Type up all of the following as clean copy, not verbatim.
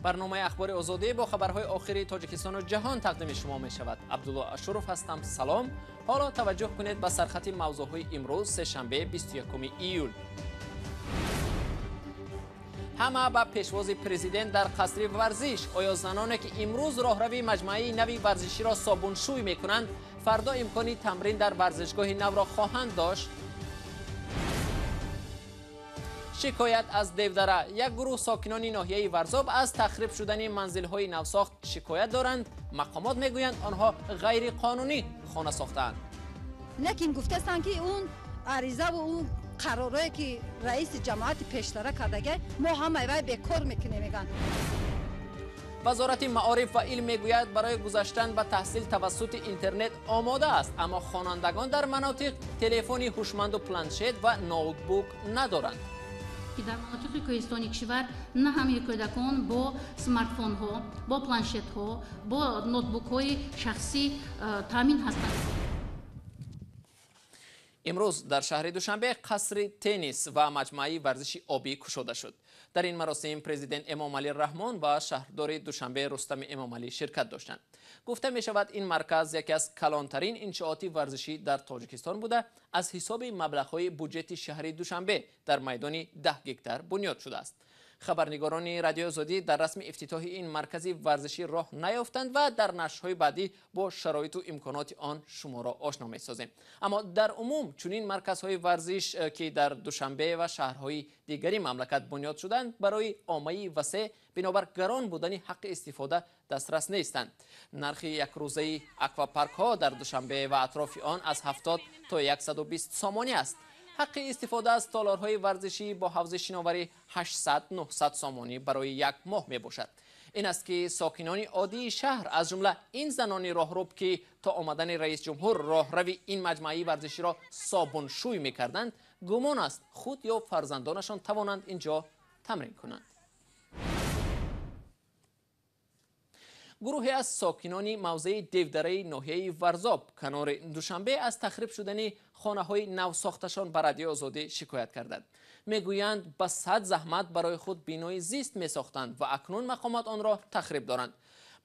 Барномаи Ахбори Озодӣ бо хабарҳои охири Тоҷикистону ҷаҳон тақдими шумо мешавад. Абдулло Ашуров ҳастам. Салом. Ҳоло таваҷҷӯҳ кунед ба сархати мавзӯъҳои имрӯз, сешанбе, 21 июл. Ҳама ба пешвози президент дар қасри варзиш. Оё заноне ки имрӯз роҳрави маҷмӯаи нави варзиширо собуншӯй мекунанд, фардо имкони тамрин дар варзишгоҳи навро хоҳанд дошт? Шикоят аз Девдара. Як гурӯҳ сокинони ноҳияи Варзоб аз тахриб шудани манзилҳои навсохт шикоят доранд. Мақомот мегӯянд, онҳо ғайриқонунӣ хона сохтаанд. Лекин гуфтастанд, ки он аризаву он қаророе, ки раиси ҷамоати пештара кардага, мо ҳамаи вай бекор мекунем, мегӯянд. Вазорати маориф ва илм мегӯяд, барои гузаштан ба таҳсил тавассути интернет омода аст, аммо хонандагон дар манотиқ телефони ҳушманду планшет ва ноутбук надоранд. Ки дар манотиқи кӯҳистони кишвар на ҳамаи кӯдакон бо смартфонҳо, бо планшетҳо, бо ноутбукҳои шахсӣ таъмин ҳастанд. Имрӯз дар шаҳри Душанбе қасри теннис ва маҷмӯаи варзиши обӣ кушода шуд. Дар ин маросим президент Эмомалӣ Раҳмон ва шаҳрдори Душанбе Рустами Эмомалӣ ширкат доштанд. Гуфта мешавад, ин марказ яке аз калонтарин иншооти варзишӣ дар Тоҷикистон буда, аз ҳисоби маблағҳои буҷети шаҳри Душанбе дар майдони 10 гектар бунёд шудааст. Хабарнигорони Радиои Озодӣ дар расми ифтитоҳи ин маркази варзишӣ роҳ наёфтанд ва дар нашрҳои баъдӣ бо шароиту имконоти он шуморо ошно месозем. Аммо дар умум чунин марказҳои варзиш, ки дар Душанбе ва шаҳрҳои дигари мамлакат бунёд шуданд, барои оммаи васеъ бинобар гарон будани ҳаққи истифода дастрас нестанд. Нархи якрӯзаи аквапаркҳо дар Душанбе ва атрофи он аз 70 то 120 сомонӣ аст. Ҳаққи истифода аз толорҳои варзишӣ бо ҳавзи шиноварӣ 800-900 сомонӣ барои як моҳ мебошад. Ин аст, ки сокинони оддии шаҳр, аз ҷумла ин занони роҳруб, ки то омадани раисҷумҳур роҳрави ин маҷмӯаи варзиширо собуншӯй мекарданд, гумон аст, худ ё фарзандонашон тавонанд ин ҷо тамрин кунанд. Гурӯҳе аз сокинони мавзеи Девдараи ноҳияи Варзоб канори Душанбе аз тахриб шудани хонаҳои навсохташон ба Радиои Озодӣ шикоят карданд. Мегӯянд, ба сад заҳмат барои худ бинои зист месохтанд ва акнун мақомот онро тахриб доранд.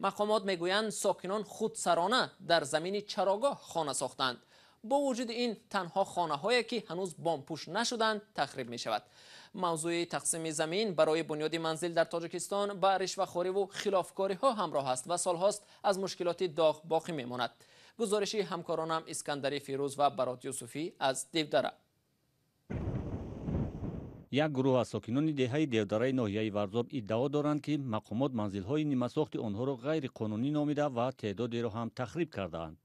Мақомот мегӯянд, сокинон худсарона дар замини чарогоҳ хона сохтанд. Бо вуҷуди ин, танҳо хонаҳое, ки ҳанӯз бомпӯш нашуданд, тахриб мешавад. Мавзӯи тақсими замин барои бунёди манзил дар Тоҷикистон ба ришвахориву хилофкориҳо ҳамроҳ аст ва солҳост аз мушкилоти доғ боқӣ мемонад. Гузориши ҳамкоронам Искандари Фирӯз ва Барот Юсуфӣ аз Девдара. Як гурӯҳ аз сокинони деҳаи Девдараи ноҳияи Варзоб иддао доранд, ки мақомот манзилҳои нимасохти онҳоро ғайриқонунӣ номида ва теъдодеро ҳам тахриб кардаанд.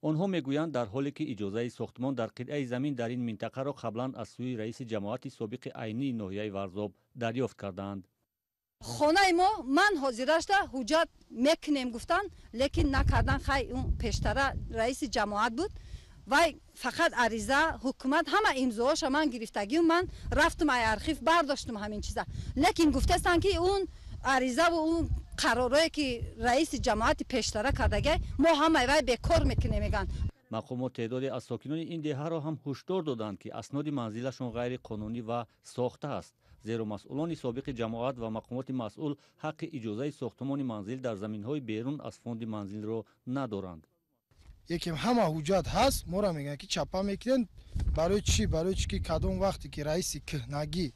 Онҳо мегӯянд, дар ҳоле ки иҷозаи сохтмон дар қитъаи замин дар ин минтақаро қаблан аз сӯи раиси ҷамоати собиқи айнии ноҳияи Варзоб дарёфт кардаанд. Хонаи мо ман ҳозирашда ҳуҷҷат мекунем гуфтанд, лекин накардан. Хай, он пештара раиси ҷамоат буд, вай фақат ариза, ҳукумат, ҳама имзоҳоша ман гирифтагиу ман рафтум, ай архив бардоштум ҳамин чиза. Лекин гуфтастанд, ки он аризаву он қаророе, ки раиси ҷамоати пештара кардага, мо ҳамаи вай бекор мекунем, мегӯянд. Мақомот теъдоде аз сокинони ин деҳаро ҳам ҳушдор доданд, ки асноди манзилашон ғайриқонунӣ ва сохта аст, зеро масъулони собиқи ҷамоат ва мақомоти масъул ҳаққи иҷозаи сохтмони манзил дар заминҳои берун аз фонди манзилро надоранд. Якем ҳама ҳуҷҷат ҳаст, моро мегӯянд, ки чапа мекунем. Барои чӣ? Барои чӣ ки кадом вақте ки раиси кӯҳнагӣ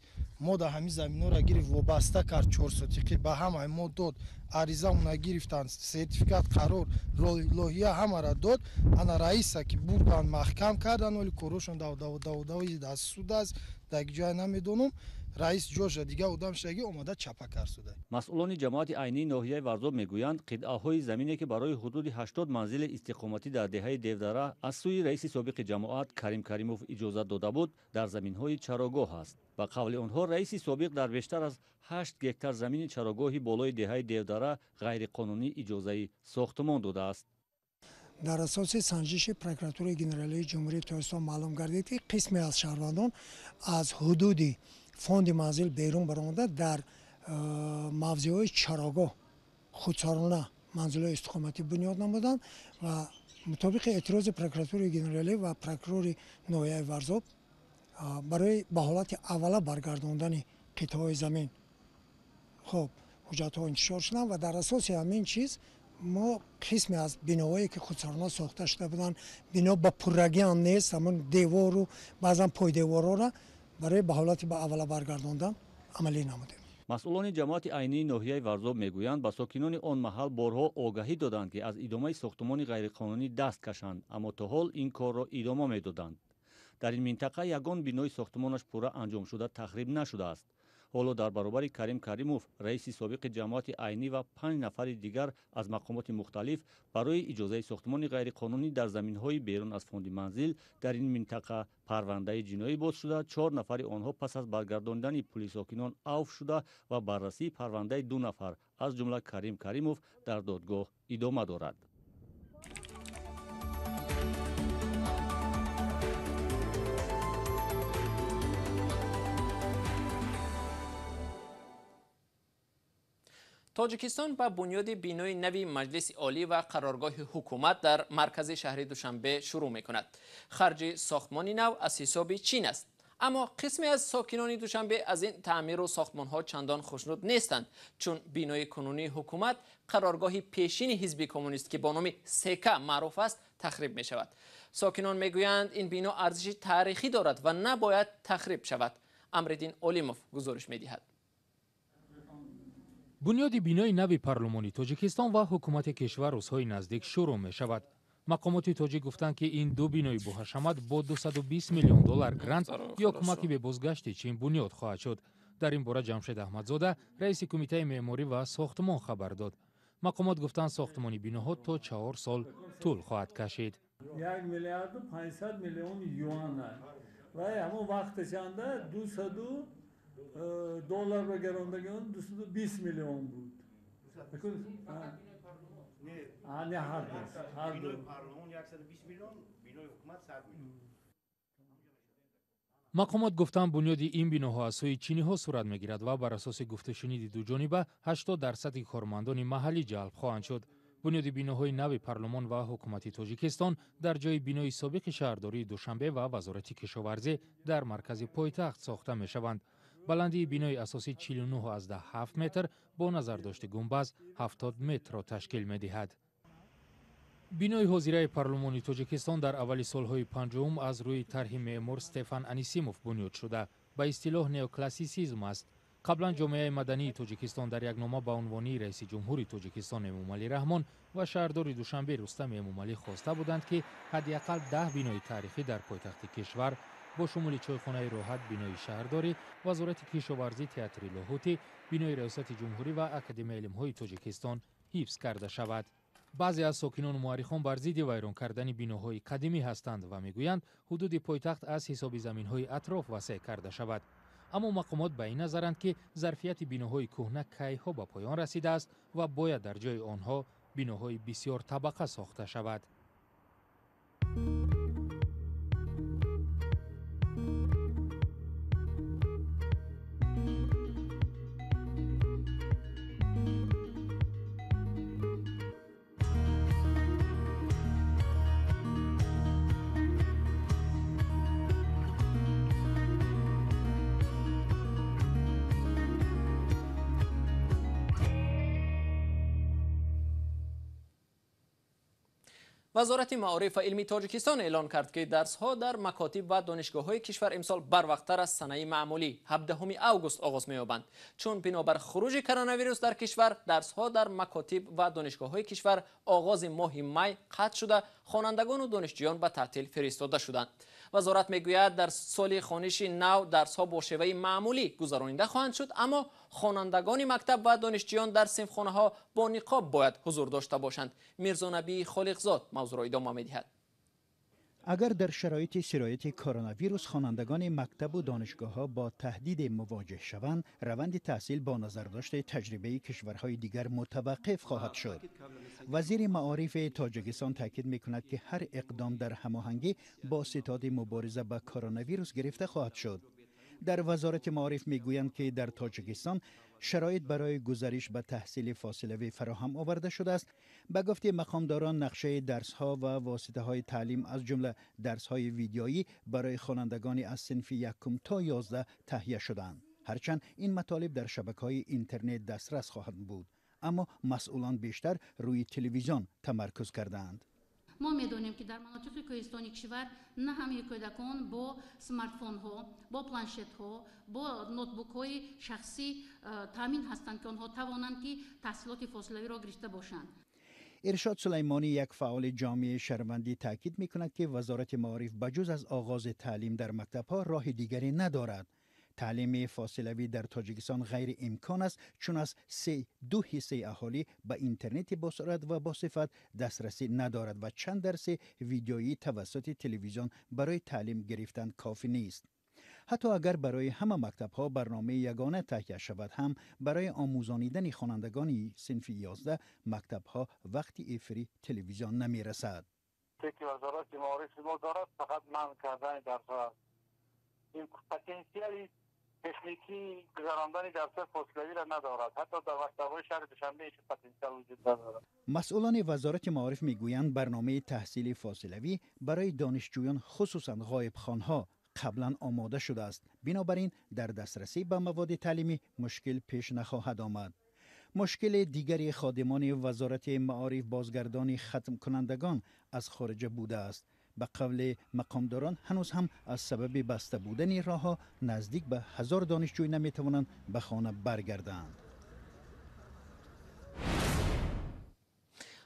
мо дар ҳамин заминҳоро гирифт, вобаста кард, чорсотиқӣ ба ҳамаи мо дод, аризамона гирифтанд, сертификат, қарор, лоҳия ҳамаро дод. Ана раиса ки бурданд, маҳкам карданд, оли корошон давдави дар суд аст, дар ҷое намедонам. Раис ҷоша дига одам шаги омада чапа кард суда. Масъулони ҷамоати айнии ноҳияи Варзоб мегӯянд, қитъаҳои замине, ки барои ҳудуди 80 манзили истиқоматӣ дар деҳаи Девдара аз сӯи раиси собиқи ҷамоат Карим Каримов иҷозат дода буд, дар заминҳои чарогоҳ аст. Ба қавли онҳо, раиси собиқ дар бештар аз 8 гектар замини чарогоҳи болои деҳаи Девдара ғайриқонунӣ иҷозаи сохтмон додааст. Дар асоси санҷиши Прокуратураи Генералии Ҷумҳурии Тоҷикистон маълум гардид, ки қисме аз шаҳрвандон аз ҳудуди фонди манзил берун баромада, дар мавзеъҳои чарогоҳ худсарона манзилҳои истиқоматӣ бунёд намуданд ва мутобиқи эътирози Прокуратураи Генералӣ ва прокурори ноҳияи Варзоб барои ба ҳолати аввала баргардондани қитъаҳои замин, хуб, Ҳуҷҷатҳо интишор шуданд ва дар асоси ҳамин чиз мо қисме аз биноҳое ки худсарона сохта шуда буданд, бино ба пуррагӣ ҳам нест, ҳамон девору баъзан пойдеворҳоро барои ба ҳолати ба аввала баргардондан амалӣ намудем. Масъулони ҷамоати айнии ноҳияи Варзоб мегӯянд, ба сокинони он маҳал борҳо огаҳӣ доданд, ки аз идомаи сохтумони ғайриқонунӣ даст кашанд, аммо то ҳол ин корро идома медоданд. Дар ин минтақа ягон бинои сохтумонаш пурра анҷомшуда тахриб нашудааст. Ҳоло дар баробари Карим Каримов, раиси собиқи ҷамоати айнӣ ва 5 нафари дигар аз мақомоти мухталиф барои иҷозаи сохтумони ғайриқонунӣ дар заминҳои берун аз фонди манзил дар ин минтақа парвандаи ҷиноӣ боз шуда, 4 нафари онҳо пас аз баргардондани пули сокинон авф шуда ва баррасии парвандаи 2 нафар аз ҷумла Карим Каримов дар додгоҳ идома дорад. Тоҷикистон ба бунёди бинои нави Маҷлиси Олӣ ва қароргоҳи ҳукумат дар маркази шаҳри Душанбе шурӯъ мекунад. Харҷи сохтмони нав аз ҳисоби Чин аст. Аммо қисме аз сокинони Душанбе аз ин таъмиру сохтмонҳо чандон хушнуд нестанд, чун бинои кунунии ҳукумат қароргоҳи пешини ҳизби коммунист, ки бо номи СК маъруф аст, тахриб мешавад. Сокинон мегӯянд, ин бино арзиши таърихӣ дорад ва набояд тахриб шавад. Амриддин Олимов гузориш медиҳад. Бунёди бинои нави парлумони Тоҷикистон ва ҳукумати кишвар рӯзҳои наздик шурӯъ мешавад. Мақомоти тоҷик гуфтанд, ки ин ду бинои боҳашамат бо 220 миллион доллар грант ё кӯмаки бебозгашти Чин бунёд хоҳад шуд. Дар ин бора Ҷамшед Аҳмадзода, раиси кумитаи меъморӣ ва сохтмон хабар дод. Мақомот гуфтанд, сохтмони биноҳо то 4 сол тӯл хоҳад кашид. 1 миллиарду 500 миллион юан ва ҳамон вақташанда 200 доллар ба гарондагион 220 миллион буд. Не, ҳар ду. Мақомот гуфтанд, бунёди ин биноҳо аз сӯи чиниҳо сурат мегирад ва бар асоси гуфтушуниди дуҷониба 80% кормандони маҳаллӣ ҷалб хоҳанд шуд. Бунёди биноҳои нави парлумон ва ҳукумати Тоҷикистон дар ҷои бинои собиқи шаҳрдории Душанбе ва Вазорати кишоварзӣ дар маркази пойтахт сохта мешаванд. Баландии бинои асосӣ 49,7 метр бо назардошти гумбаз 70 метрро ташкил медиҳад. Бинои ҳозираи парлумони Тоҷикистон дар аввали солҳои 50 аз рӯи тарҳи меъмор Стефан Анисимов бунёд шуда, ба истилоҳ неоклассисизм аст. Қаблан ҷомеаи мадании Тоҷикистон дар як нома ба унвони раиси ҷумҳури Тоҷикистон Эмомалӣ Раҳмон ва шаҳрдори Душанбе Рустам Эмомалӣ хоста буданд, ки ҳадди ақал 10 бинои таърихӣ дар пойтахти кишвар бо шумули чойхонаи роҳат, бинои шаҳрдорӣ, Вазорати кишоварзӣ, театри Лоҳутӣ, бинои Раёсати ҷумҳурӣ ва Академияи илмҳои Тоҷикистон ҳифз карда шавад. Баъзе аз сокинону муаррихон бар зидди вайрон кардани биноҳои қадимӣ ҳастанд ва мегӯянд, ҳудуди пойтахт аз ҳисоби заминҳои атроф васеъ карда шавад. Аммо мақомот ба ин назаранд, ки зарфияти биноҳои кӯҳна кайҳо ба поён расидааст ва бояд дар ҷои онҳо биноҳои бисёр табақа сохта шавад. Вазорати маориф ва илми Тоҷикистон эълон кард, ки дарсҳо дар макотиб ва донишгоҳҳои кишвар имсол барвақттар аз санаи маъмулӣ 17 август оғоз меёбанд. Чун бинобар хуруҷи коронавирус дар кишвар, дарсҳо дар макотиб ва донишгоҳҳои кишвар оғози моҳи май қатъ шуда, хонандагону донишҷӯён ба таътил фиристода шуданд. Вазорат мегӯяд, дар соли хониши нав дарсҳо бо шеваи маъмулӣ гузаронида хоҳанд шуд, аммо хонандагони мактаб ва донишҷӯён дар синфхонаҳо бо ниқоб бояд ҳузур дошта бошанд. Мирзонабии Холиқзод мавзӯъро идома медиҳад. Агар дар шароити сирояти коронавирус хонандагони мактабу донишгоҳҳо бо таҳдиде мувоҷеҳ шаванд, раванди таҳсил бо назардошти таҷрибаи кишварҳои дигар мутаваққиф хоҳад шуд. Вазири маорифи Тоҷикистон таъкид мекунад, ки ҳар иқдом дар ҳамоҳангӣ бо ситоди мубориза ба коронавирус гирифта хоҳад шуд. Дар вазорати маориф мегӯянд, ки дар Тоҷикистон шароит барои гузариш ба таҳсили фосилавӣ фароҳам оварда шудааст. Ба гуфти мақомдорон, нақшаи дарсҳо ва воситаҳои таълим аз ҷумла дарсҳои видеоӣ барои хонандагони аз синфи 1 то 11 таҳия шудаанд. Ҳарчанд ин матолиб дар шабакаҳои интернет дастрас хоҳанд буд, аммо масъулон бештар рӯи телевизион тамаркуз кардаанд. Мо медонем, ки дар манотиқи кӯҳистони кишвар на ҳамаи кӯдакон бо смартфонҳо, бо планшетҳо, бо ноутбукҳои шахсӣ таъмин ҳастанд, ки онҳо тавонанд, ки таҳсилоти фосилавиро гирифта бошанд. Иршод Сулаймонӣ, як фаъоли ҷомеаи шаҳрвандӣ, таъкид мекунад, ки Вазорати маориф ба ҷуз аз оғози таълим дар мактабҳо роҳи дигаре надорад. Таълими фосилавӣ дар Тоҷикистон ғайриимкон аст, чун аз 2 ҳиссаи аҳолӣ ба интернети босуръат ва босифат дастрасӣ надорад ва чанд дарси видеоӣ тавассути телевизион барои таълим гирифтан кофӣ нест. Ҳатто агар барои ҳама мактабҳо барномаи ягона таҳия шавад ҳам, барои омӯзонидани хонандагони синфи 11 мактабҳо вақти эфири телевизион намерасад. Ки Вазорати маорифи мо дорад, фақат манъ кардани дарсҳо аст. Ин потенсиали техникии гузарондани дарсҳои фосилавиро надорад. Ҳатто дар мактабҳои шаҳри Душанбе ҳеҷ потенсиал вуҷуд надорад. Масъулони Вазорати маориф мегӯянд, барномаи таҳсили фосилавӣ барои донишҷӯён, хусусан ғоибхонҳо, қаблан омода шудааст. Бинобар ин дар дастрасӣ ба маводи таълимӣ мушкил пеш нахоҳад омад. Мушкили дигари ходимони Вазорати маориф бозгардони хатмкунандагон аз хориҷа будааст. Ба қавли мақомдорон, ҳанӯз ҳам аз сабаби баста будани роҳҳо наздик ба 1000 донишҷӯй наметавонанд ба хона баргарданд.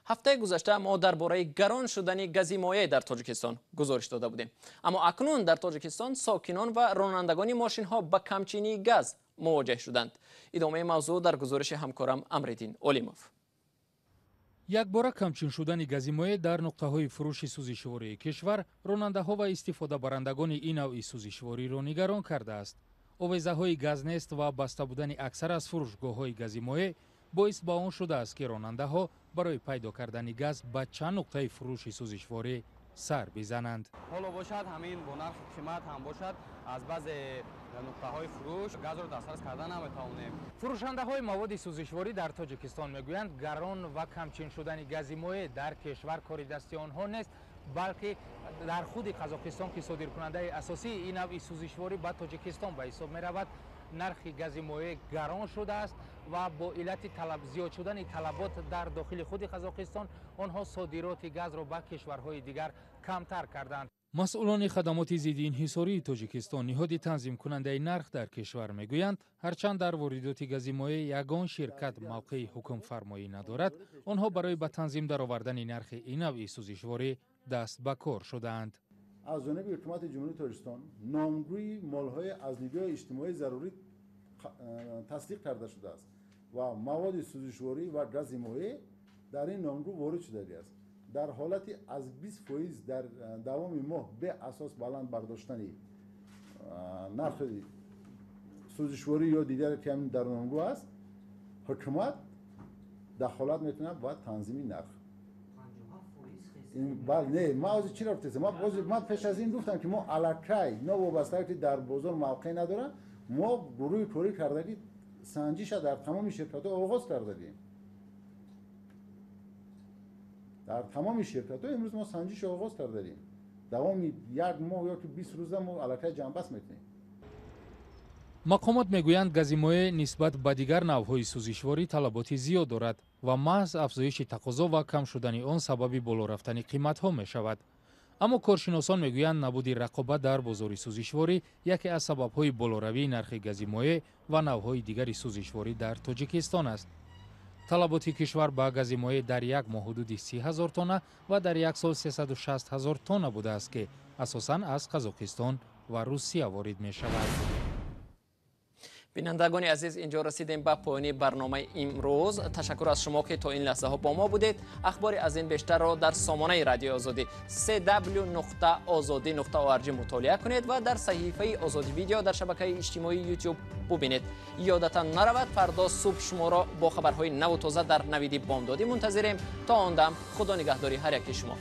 Ҳафтаи гузашта мо дар бораи гарон шудани гази моеъ дар Тоҷикистон гузориш дода будем. Аммо акнун дар Тоҷикистон сокинон ва ронандагони мошинҳо ба камчинии газ мувоҷеҳ шуданд. Идомаи мавзӯъ дар гузориши ҳамкорам Амриддин Олимов. Якбора камчин шудани гази моеъ дар нуқтаҳои фурӯши сӯзишвории кишвар ронандаҳо ва истифодабарандагони ин навъи сӯзишвориро нигарон кардааст. Овезаҳои газ нест ва баста будани аксар аз фурӯшгоҳҳои гази моеъ боис ба он шудааст, ки ронандаҳо барои пайдо кардани газ ба чанд нуқтаи фурӯши сӯзишворӣ сар бизананд. Ҳоло бошад, ҳамин бо нархи қимат ҳам бошад, аз баъзе нуқтаҳои фурӯш газро дастрас карда наметавонем. Фурӯшандаҳои маводи сӯзишворӣ дар Тоҷикистон мегӯянд, гарон ва камчин шудани гази моеъ дар кишвар кори дасти онҳо нест, балки дар худи Қазоқистон, ки содиркунандаи асосии ин навъи сӯзишворӣ ба Тоҷикистон ба ҳисоб меравад, нархи гази моеъ гарон шудааст ва бо иллати зиёд шудани талабот дар дохили худи Қазоқистон онҳо содироти газро ба кишварҳои дигар камтар карданд. Масъулони хадамоти зидди инҳисории Тоҷикистон, ниҳоди танзимкунандаи нарх дар кишвар, мегӯянд, ҳарчанд дар воридоти гази моеъ ягон ширкат мавқеи ҳукмфармоӣ надорад, онҳо барои ба танзим даровардани нархи ин навъи сӯзишворӣ даст ба кор шудаанд. Аз ҷониби ҳукумати Ҷумҳурии Тоҷикистон номгӯи молҳои аз нигоҳи иҷтимоӣ зарурӣ тасдиқ карда шудааст ва маводи сӯзишворӣ ва гази моеъ дар ин номгӯ ворид шудагиаст. Дар ҳолати аз 20% дар давоми моҳ беасос баланд бардоштани нархи сӯзишворӣ ё дигаре ки ҳамин дар номгӯ аст, ҳукумат дахолат мекунад ба танзими нарх. Не, ман ҳозир чиро гуфтам? Ман пеш аз ин гуфтам, ки мо аллакай новобаста ки дар бозор мавқеъ надорам, мо гурӯҳи корӣ кардагӣ санҷиша дар тамоми ширкатҳо оғоз кардагем. Дар тамоми ширкатҳо имрӯз мо санҷиша оғоз кардагем. Давоми як моҳ ё ки 20 рӯза мо аллакай ҷамъбаст мекунем. Мақомот мегӯянд, гази моеъ нисбат ба дигар навъҳои сӯзишворӣ талаботи зиёд дорад ва маҳз афзоиши тақозо ва кам шудани он сабаби боло рафтани қиматҳо мешавад. Аммо коршиносон мегӯянд, набуди рақобат дар бозори сӯзишворӣ яке аз сабабҳои болоравии нархи гази моеъ ва навъҳои дигари сӯзишворӣ дар Тоҷикистон аст. Талаботи кишвар ба гази моеъ дар як моҳ ҳудуди 30 000 тонна ва дар як сол 360 000 тонна будааст, ки асосан аз Қазоқистон ва Русия ворид мешавад. Бинандагони азиз, инҷо расидем ба поёни барномаи имрӯз. Ташаккур аз шумо, ки то ин лаҳзаҳо бо мо будед. Ахбори аз ин бештарро дар сомонаи Радиои Озодӣ cw.ozodi.org мутолиа кунед ва дар саҳифаи Озодӣ видео дар шабакаи иҷтимоии YouTube бубинед. Ёдатан наравад, фардо субҳ шуморо бо хабарҳои наву тоза дар навиди бомдодӣ мунтазирем. То он дам Худо нигаҳдори ҳар яки шумо.